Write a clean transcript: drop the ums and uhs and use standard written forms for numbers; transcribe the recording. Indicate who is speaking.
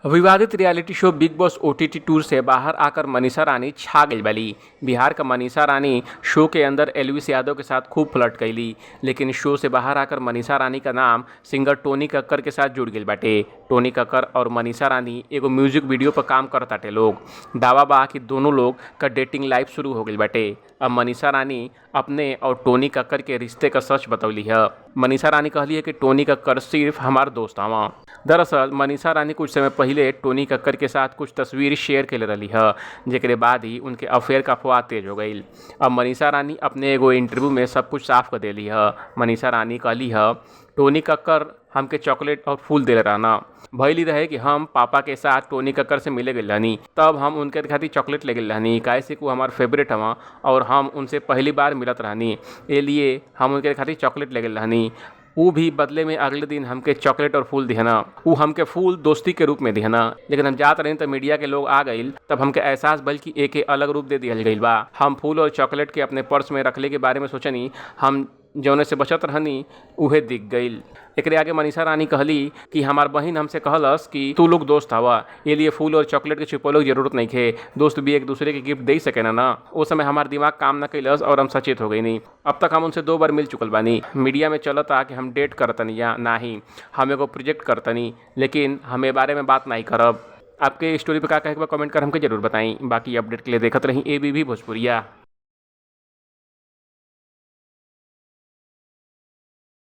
Speaker 1: विवादित reality show Bigg Boss OTT tour से बाहर आकर मनीषा रानी छा गई बाली। बिहार का मनीषा रानी शो के अंदर एलविस यादव के साथ खूब फ्लर्ट कैली, लेकिन शो से बाहर आकर मनीषा रानी का नाम सिंगर टोनी कक्कर के साथ जुड़ गई बाटे। टोनी कक्कर और मनीषा रानी एगो म्यूजिक वीडियो पर काम करताटे लोग। दावा बा कि दोनों लोग का डेटिंग लाइफ शुरू हो गई बाटे। अब मनीषा रानी अपने और टोनी कक्कर के रिश्ते का सच बतौली है। मनीषा रानी कहली है कि टोनी कक्कर सिर्फ हमार दोस्त हवा। दरअसल मनीषा रानी कुछ समय पहले टोनी कक्कर के साथ कुछ तस्वीर शेयर कैले रही है, जेकरे बाद ही उनके अफेयर का अफवाह तेज हो गई। अब मनीषा रानी अपने एगो इंटरव्यू में सब कुछ साफ कर देली है। मनीषा रानी कहली है, टोनी कक्कर हमके चॉकलेट और फूल देले रहना। भइली रहे कि हम पापा के साथ टोनी कक्कर से मिले गइल रहनी, तब हम उनके खातिर चॉकलेट ले गइल रहनी, काहे से कि वो हमार फेवरेट हवा और हम उनसे पहली बार मिलत रहनी, ए लिए हम उनके खातिर चॉकलेट ले गइल रहनी। ऊ भी बदले में अगले दिन हमके चॉकलेट और फूल दिहना। ऊ हमके फूल दोस्ती के रूप में दिहना, लेकिन हम जात रही तो मीडिया के लोग आ गइल, तब हमके एहसास भइल कि एके अलग रूप दे दिहल गइल बा। हम फूल और चॉकलेट के अपने पर्स में रखले के बारे में सोचनी, हम जौने से बचत रहनी उहे दिख गइल। एकरे आगे मनीषा रानी कहली कि हमार बहिन हमसे कहलस कि तू लोग दोस्त हवा, ये लिए फूल और चॉकलेट के छिपौले के जरूरत नहीं खे, दोस्त भी एक दूसरे के गिफ्ट दे सके ना। उस समय हमार दिमाग काम ना कैलस और हम सचेत हो गई नहीं। अब तक हम उनसे 2 बार मिल चुकल बानी। मीडिया में चलता कि हम डेट करतनी या नाही, हम एगो प्रोजेक्ट करतनी, लेकिन हम ए बारे में बात नहीं करब। आपके स्टोरी पर का कहे के बा कमेंट कर हमके जरूर बताई। बाकी अपडेट के लिए देखत रही ABV भोजपुरिया।